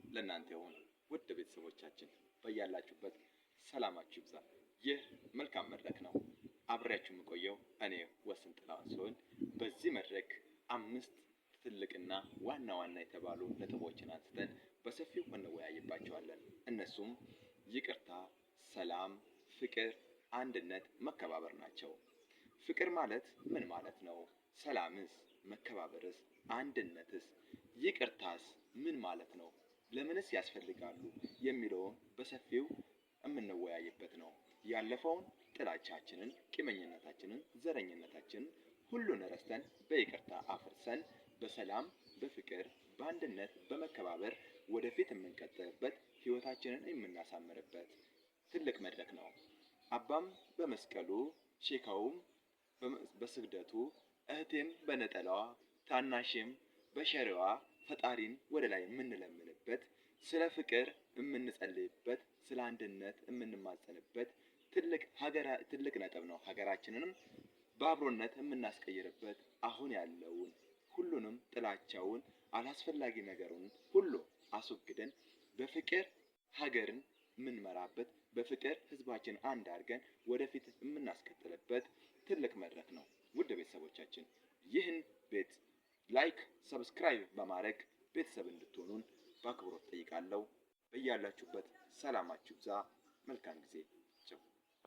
ለእናንተ ይሁን። ውድ ቤተሰቦቻችን በያላችሁበት ሰላማችሁ ይብዛ። ይህ መልካም መድረክ ነው። አብሬያችሁ የምቆየው እኔ ወስን ጥላሁን ሲሆን በዚህ መድረክ አምስት ትልቅና ዋና ዋና የተባሉ ነጥቦችን አንስተን በሰፊው እንወያይባቸዋለን። እነሱም ይቅርታ፣ ሰላም፣ ፍቅር፣ አንድነት፣ መከባበር ናቸው። ፍቅር ማለት ምን ማለት ነው? ሰላምስ፣ መከባበርስ፣ አንድነትስ፣ ይቅርታስ ምን ማለት ነው? ለምንስ ያስፈልጋሉ? የሚለውን በሰፊው የምንወያይበት ነው። ያለፈውን ጥላቻችንን፣ ቂመኝነታችንን፣ ዘረኝነታችንን ሁሉን ረስተን በይቅርታ አፍርሰን በሰላም፣ በፍቅር፣ በአንድነት፣ በመከባበር ወደፊት የምንቀጥልበት ህይወታችንን የምናሳምርበት ትልቅ መድረክ ነው። አባም በመስቀሉ፣ ሼካውም በስግደቱ፣ እህቴም በነጠላዋ፣ ታናሽም በሸሪዋ ፈጣሪን ወደ ላይ የምንለምንበት፣ ስለ ፍቅር የምንጸልይበት፣ ስለ አንድነት የምንማጸንበት ትልቅ ሀገራ ትልቅ ነጥብ ነው። ሀገራችንንም በአብሮነት የምናስቀይርበት አሁን ያለውን ሁሉንም ጥላቻውን አላስፈላጊ ነገሩን ሁሉ አስወግደን በፍቅር ሀገርን የምንመራበት፣ በፍቅር ህዝባችን አንድ አድርገን ወደፊት የምናስቀጥልበት ትልቅ መድረክ ነው። ውድ ቤተሰቦቻችን ይህን ቤት like፣ subscribe በማድረግ ቤተሰብ እንድትሆኑን በአክብሮት ጠይቃለሁ። በያላችሁበት ሰላማችሁ ይብዛ። መልካም ጊዜ።